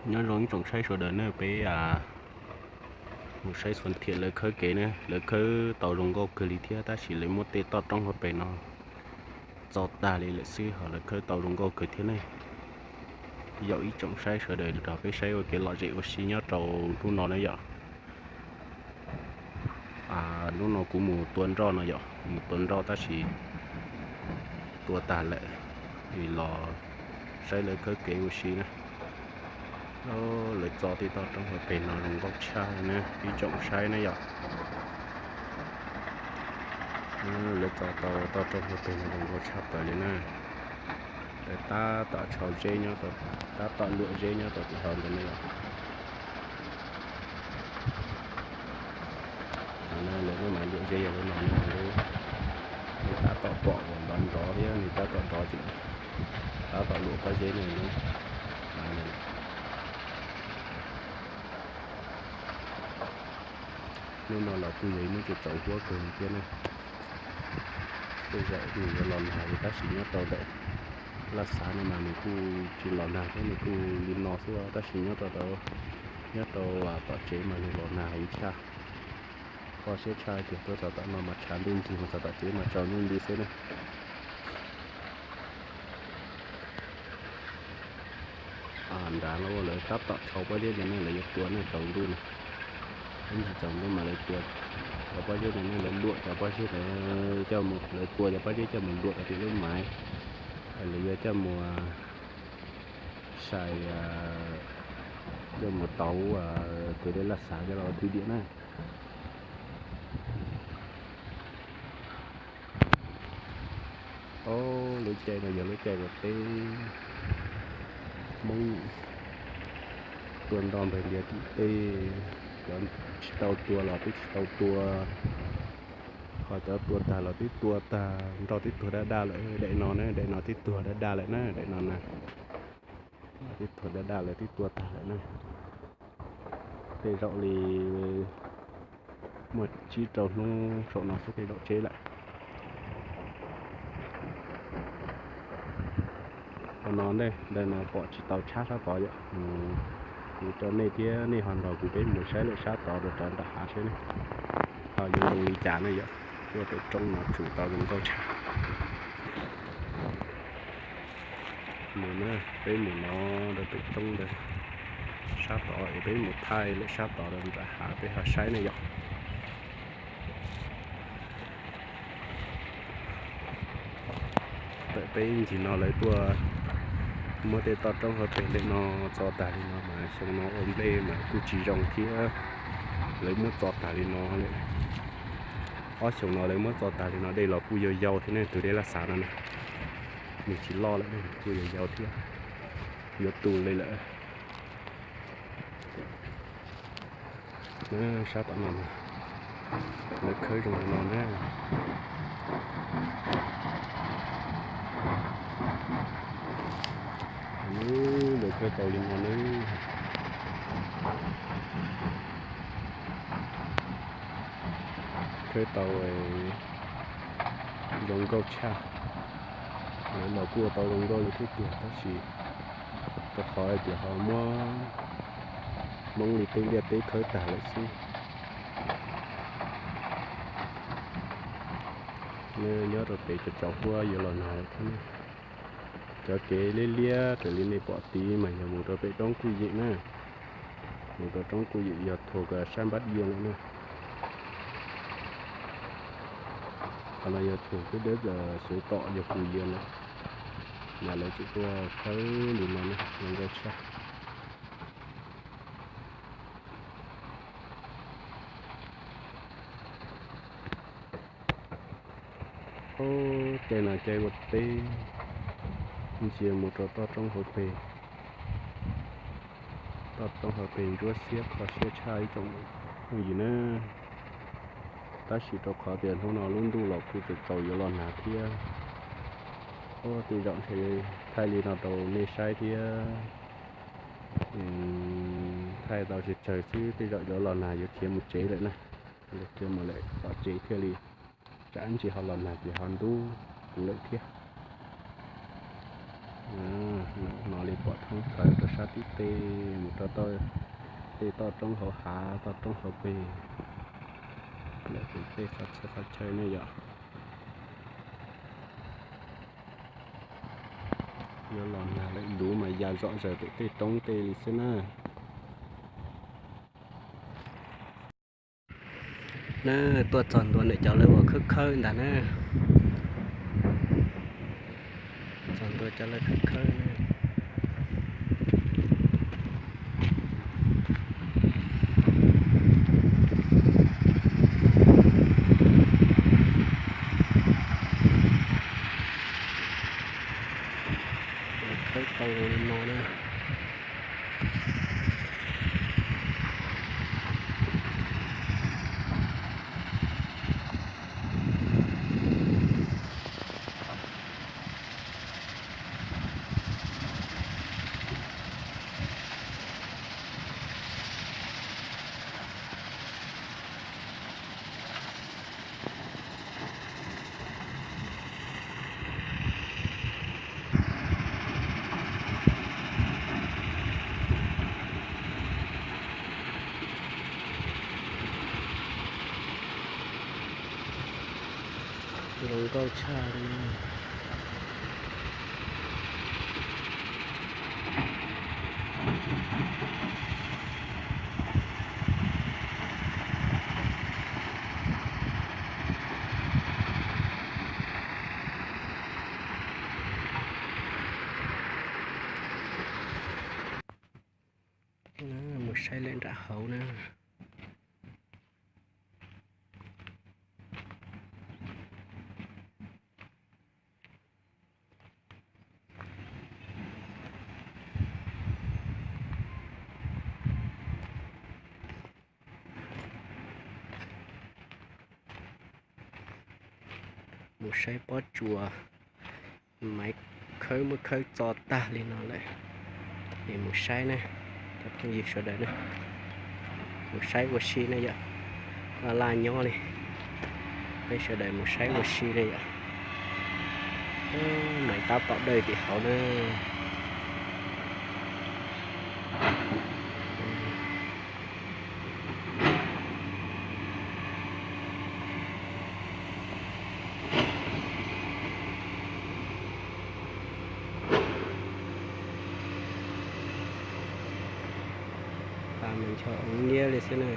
Nyob zoo ib tsoom saib sawv daws na, peb mus saib xuas thiam lawv khawb kev na, lawv khawb tau zoo nkauj kawg li thiab, tab sis lawv muab tej toj roob hauv pes no txo tag li lawm xwb, ho lawv khawb tau zoo nkauj kawg thiab ne. Yaum ib tsoom saib sawv daws nrog peb saib ua kev lom zem ua si nyob rau hnub no na yom. Hnub no kuv mus tua nroj no yom, mus tua nroj tab sis tua tag lawm, los saib lawv khawb kev ua si na. Lawv txo tej toj roob hauv pes no zoo nkauj tshaj na, ib tsoom saib na yom. Lawv txo tau toj roob hauv pes no zoo nkauj tshaj plaws li na. Lawv tab tom tso zeb nyob, tab tom luam zeb nyob rau tim hauv ntawd na yom. Lawv lub mas luam zeb yog lub no, lub tab tom pom uas nrov nrov thiab nws tab tom nrov ces tab tom luam pob zeb no. Hnub no los kuj yog ib hnub tsaus huab kawg li thiab na. Tej zaum nws yuav los nag li, tab sis nyob rau ntawm Laj Xav no mas nws kuj tsis los nag thiab, nws kuj li no xwb, tab sis nyob rau, nyob rau tom tsev mas nws los nag heev tshaj. Kho siab tshaj tias tuaj txog tom no mas tshav ntuj ntsig, mus txog tom tsev mas tsaus ntuj nti xwb na. Nrad los lawv tab tom rho pob zeb no ne, lawv yuav tua ne, tsaus ntuj no. Ib ntsis tsaus ntuj mas lawv tua cov pob zeb no ne, lawv luam cov pob zeb, lawv coj mus, lawv tua cov pob zeb coj mus luam rau tim lub maiv, lawv yuav coj mus sai, coj mus tauv tus dej Laj Xav coj los thwj diam na. Ob, lub caij no yog lub caij uas peb Hmoob tua nroj npawg ntiav tim tej, cov tsis tau tua los twb tsis tau tua, ho cov tua tag los twb tua tag, nroj twb tuag daj daj lawm. Daim no na, daim no twb tuag daj daj lawm na, daim no na, twb tuag daj daj lawm, twb tua tag lawm na. Tej zaum li muaj tsib rau hnub saum no xwb tej zaum tseb lawm. Qhov no ne, ntawm no pom tsis tau tshab sab tod yom. Kuv coj nej thiab nej ho nrog kuv peb mus saib lawm sab tod rau nram hav seb ne, ho yuav zoo li cas ne yom. Tuaj pem roob no tsuas tau zoo nkauj tshaj. Mus na, peb mus no rau pem roob ntawd, sab tod es peb mus thaij lawm sab tod rau nram hav peb ho saib ne yom. Tawm peb ntsis no lawv tuaj muab tej toj roob hauv pes ntawm no txo tag li no mas xyoo no ua nplej mas kuj tsis zoo thiab, lawv muab txo tag li no lawm. Ob xyoos no lawv muab txo tag li no dej los kuj yau yau thiab ne, tus dej Laj Xav no na, nws tsis loj lawm, kuj yau yau thiab, yuav tu li lawm. Sab tom no, lawv khawb zoo li no na. Lawv khawb tau li no na. Khawb tau zoo nkauj tshaj. Lawv los kuj ua tau zoo nkauj li thiab tiag, tab sis rau qhov hais tias ho muab Hmoob li teb liaj teb khawb tag lawm xwb. Nyob rau pem tsaus huab yuav los nag lawm thiab ne. Cov kev liab liab raws li nej pom tid mas yog mus rau pem roob Kuj Yim na. Mus rau roob Kuj Yim yog thuam sab Npab Yias lawm na. Qhov no yog thuam kwj dawb Suav Tom yog Fwm Yias lawm. Mas lawv tseem tuaj khawb li no na, zoo nkauj tshaj. Ob, caij no caij ua teb ntsia mus rau toj roob hauv pes. Toj roob hauv pes ntsuab xiab kho siab tshaj ib tsoom phooj ywg na. Tab sis rau qhov tias hnub no lub ntuj los kuj tsaus tsaus yuav los nag thiab. Ob, tej zaum ntshe thaij li no rau nej saib thiab. Thaij tau tsawg tsawg xwb, tej zaum yuav los nag yuav khiav mus tsev lawm na. Yuav khiav mus lawm tom tsev thiaj li, tsam ntsis ho los nag ces ho ntub kuv lawm thiab. No li Pom thoob plaws rau sab tim tej mus rau tej toj roob hauv hav toj roob hauv pes, lawm tej qhov txhia qhov chaw ne yom. Yuav los nag lawm duv mas ya zom zaws pem tej roob tej li xwb na. Na, tuaj txog ntua ntawm cov lawv uas khawb khawb ntag na. Txog ntua cov lawv khawb khawb na. Khawb tau li no na. Zoo nkauj tshaj li. Mus saib lawm nram hauv na. Mus saib pob tsuas, maiv khawb muab khawb txo tag li no lawm. Es mus saib na, cov phooj ywg sawv daws na, mus saib ua si na yom. Laj laj nyob li, peb sawv daws mus saib ua si na yom. Maiv tab tom dawj tim hauv na. Ncho ov nyiab li xwb na.